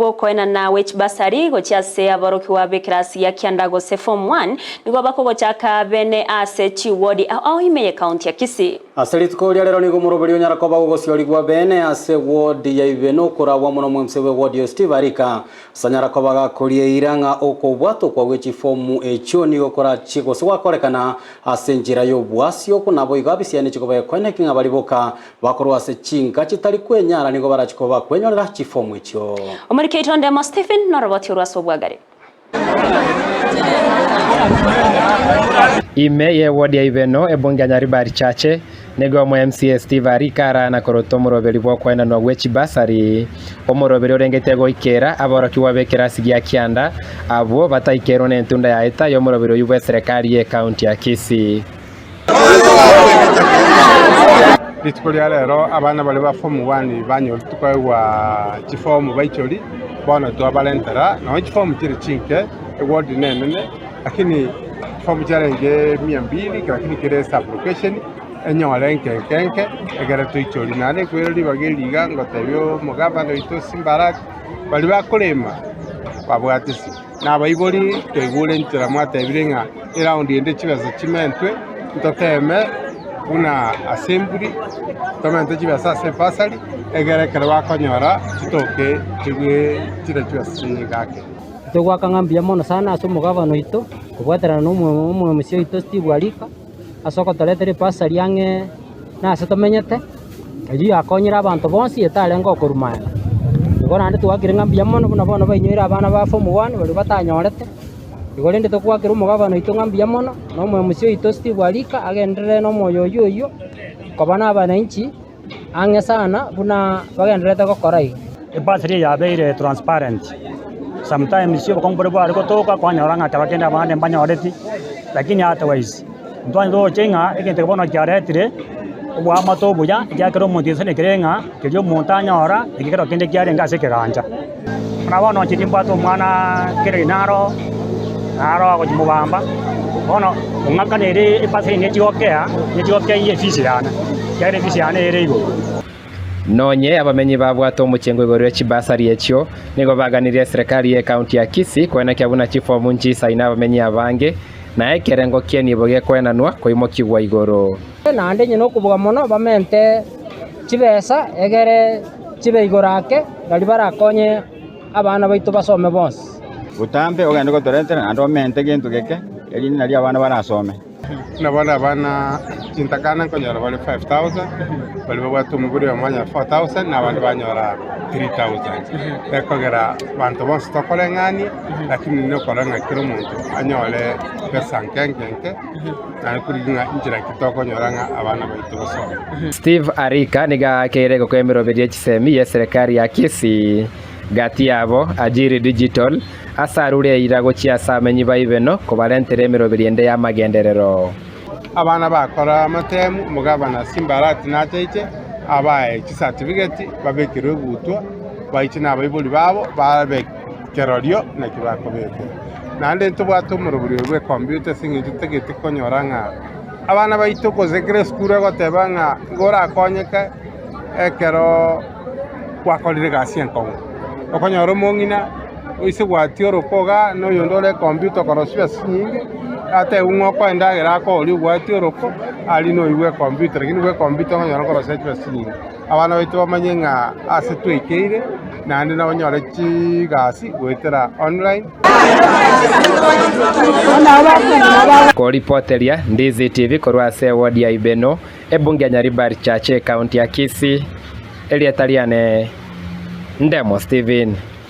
bw'okoenana gwe chibasari gochia ase aborokigwa b'ekerasi gia kianda gose Form One nigo bakogochaka bene ase chiwodi ao ao ime y'ekaunti ya Kisii. Ase rituko ria rero nigo omoroberi onyara koba gogosiorigwa bene ase ewodi ya Ibeno okoragwa mono omwemse bw'ewodi eyo Steve Arika ase anyara koba gakoria eira ng'a okobwatokwa gwe chifomu echio nigo korachie gose gwakorekana ase enchera y'obwasi oko naboigo abisiani chikoba ekoeneki ng'a baria boka Bakorwa ase chinka chitari kwenyara nigo barache koba bakwenyorera chifomu echio. Omoriki oito Ndemo Stephen noroboti orwo ase obwagare. Ime y'ewodi ya Ibeno, ebunge ya Nyaribari Chache, nigo omo MCA Steve Arika arana korota omoroberi bw'okoenanwa gwe chibasari, omoroberi orengete goikera aborokigwa b'ekerasi gia kianda abwo bataikerwe nentunda yaeta y'omoroberi oyio bw'eserekari y'ecounty ya Kisii. Rituko ria rero abana baria ba form one banyoreti koegwa chifomu baichori, bono twabarentera, nonya chifomu chire chinke, eward nenene, lakini chifomu chiarenge mia mbili lakini kera esublocation enyore enke enke enke egere toichorie. Naende nkoira ribaga eri iga ngotebia omogavana oito Simba Arati, baria bakorema babwate ase. Na abaibori twaigure enchera mwatebire ng'a eraundi ende chibesa chimentwe, ntoteme buna assembly tomente chibesa ase ebasari, egere ekero bakonyora chitoke chigwe chire chibesa chinyinge ake. Togoaka ng'a mbuya mono sana ase omogabana oito, kobwaterana na omwemusia oito Steve Arika, ase ogotoretera ebasari ang'e nase tomenyete. Eyio yakonyire abanto bonsi etarenge okorumana. Igo naende twakire ng'a mbuya mono buna bono bainyoire abana ba form one baria batanyorete, igo rende tokwakera omogabana oito ng'a mbuya mono, na omoemusia oito Steve Arika agenderere na omoyo oyio oyio, koba na abananchi ang'e sana buna bagendererete gokora iga. Ebasari eye yabeire transparent, sometimes obokong'u boria bware gotoka kwanyora ng'a ekero kende abande mbanyoreti, lakini otherwise. Ntwanyete gocha ng'a egento eke bono kiaretire oboamate obuya, ekiagera omonto oisanekire ng'a keria omonto anyora, eki kero kende kiarenge ase ekegancha. Buna bono inche nimbwate omwana kera naro, naro agochia mobamba, bono ong'akana ere ebasari nechigokea, nechigokea efees yane, ekiagera efees yane ere igoro. Nonye abamenyi babwate omochengo igoro ye chibasari echio, nigo baganirie eserekari y'ecounty ya Kisii koenekia buna chifomu nchisaine abamenyi abange, na ekerengo ki'enibo gekoenanwa koimokigwa igoro. Naende onye nokoboga mono bamente chibesa egere chibe igoro ake, nario barakonye abana baito basome bonsi. Botambe ogende gotoretera naende omente gento geke, erinde nario abana barasome. Buna bono abana chintakana nkonyora bare 5000, baria babwate omobere oyomo banyora 4000, na abande banyora 3000. Ekogera abanto bonsi tokoreng'ania, lakini nokora ng'a kera omonto anyore besa nke nke nke, naende korigia ng'a inchera ki tokonyora ng'a abana baito basome. Steve Arika nigo aakeire gokwa emeroberi ye chisemi y'eserekari ya Kisii. Gati yabo, Ajiri Digital, ase arure eira gochia ase amenyi ba Ibeno kobarentera emeroberi ende y'amagenderero. Abana bakora amatemu, omogabana Simbarati nachaiche abae chisatibigeti babekerwe egutwa, baiche nabaibori babo babe kerorio naki bakobekerwa. Naende ntobwate omorobori oyo bw'ekompiuta ase eng'encho totagete konyora ng'a abana baito gose kera esukuru egoteba ng'a nigo orakonyeke ekero gwakorire egasi enkong'u. Okonyora omong'ina oise gwatia oroko igaa, na oyonde ore ekompiuta okorosia chibesa chinyinge, atebiwe ng'a okoe endagera akorie obwati oroko, aria noigwe ekompiuta lakini bwa ekompiuta okonyora okorosia chibesa chinyinge. Abana baito bamanye ng'a ase twaikeire, naende nabanyore chigasi goetera online. Koripoteria Ndizi TV korwa ase ewodi ya Ibeno, Ebunge ya Nyaribari Chache, Ekaunti ya Kisii, erieta riane Ndemo Stephen.